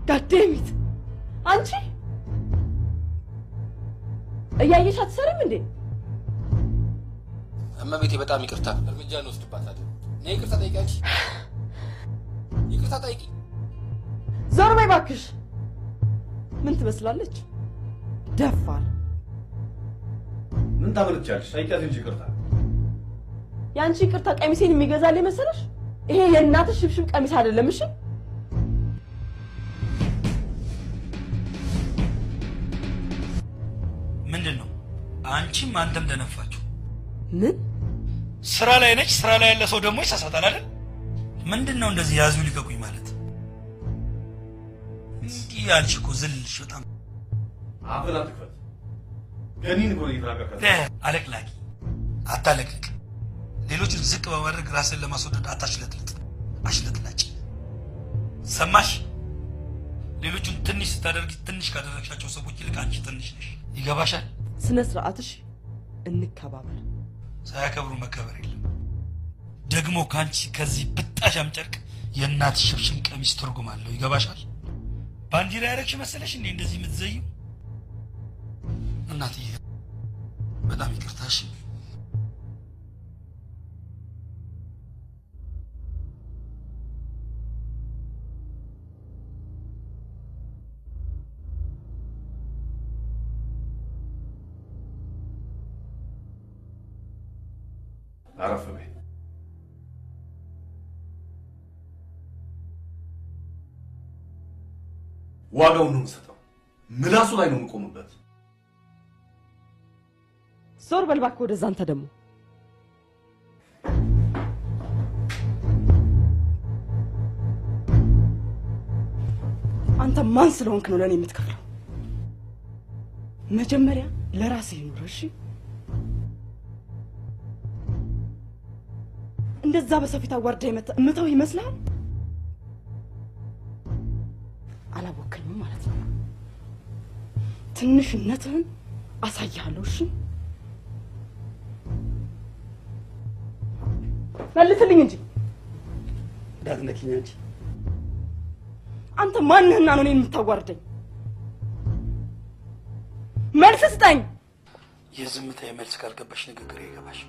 ጋዴሚት አንቺ እያየሽ አትሰሪም እንዴ? እመቤቴ በጣም ይቅርታ፣ እርምጃ እንወስድባታለን። ነይ ይቅርታ ጠይቂ። አንቺ ይቅርታ ጠይቂ። ዞር በይ እባክሽ። ምን ትመስላለች? ደፋር። ምን ታመልጫለሽ? ጠይቂያት እንጂ ይቅርታ። የአንቺ ይቅርታ ቀሚሴን የሚገዛልኝ መሰለሽ? ይሄ የእናትሽ ሽብሽብ ቀሚስ አይደለም። እሺ ምንድን ነው? አንቺም አንተም ደነፋችሁ። ምን ስራ ላይ ነች። ስራ ላይ ያለ ሰው ደግሞ ይሳሳታል አይደል? ምንድን ነው እንደዚህ ያዙ ልቀቁኝ ማለት? እንዲህ አንቺ እኮ ዝልሽ በጣም። አፍህን አትክፈት። ገኒን እኮ ነው እየተናገርካት። አለቅላቂ አታለቅልቅ። ሌሎችን ዝቅ በማድረግ ራስን ለማስወደድ አታሽለጥልጥ። አሽለጥላጭ ሰማሽ? ሌሎቹን ትንሽ ስታደርጊ ትንሽ ካደረግሻቸው ሰዎች ይልቅ አንቺ ትንሽ ነሽ። ይገባሻል? ስነ ስርዓትሽ። እንከባበር። ሳያከብሩ መከበር የለም። ደግሞ ከአንቺ ከዚህ ብጣሻም ጨርቅ የእናት ሽብሽም ቀሚስ ትርጉም አለው። ይገባሻል? ባንዲራ ያደረግሽ መሰለሽ እንዴ እንደዚህ የምትዘይው? እናትዬ በጣም ይቅርታሽ። አረፍ በይ። ዋጋውን ነው የምሰጠው። ምላሱ ላይ ነው የምቆምበት። ዞር በል እባክህ ወደዛ። አንተ ደግሞ አንተ ማን ስለሆንክ ነው ለእኔ የምትከፍለው? መጀመሪያ ለራስህ ይኑር። እሺ እንደዛ በሰው ፊት አዋርዳ እምተው ይመስልሃል? አላወከኝም ማለት ነው። ትንሽነትህን አሳይሃለሁ። እሺ መልስልኝ እንጂ እንዳትነኪኝ አንቺ። አንተ ማንህና ነው እኔን የምታዋርደኝ? መልስ ስጠኝ። የዝምታ መልስ ካልገባሽ ንግግር አይገባሽ።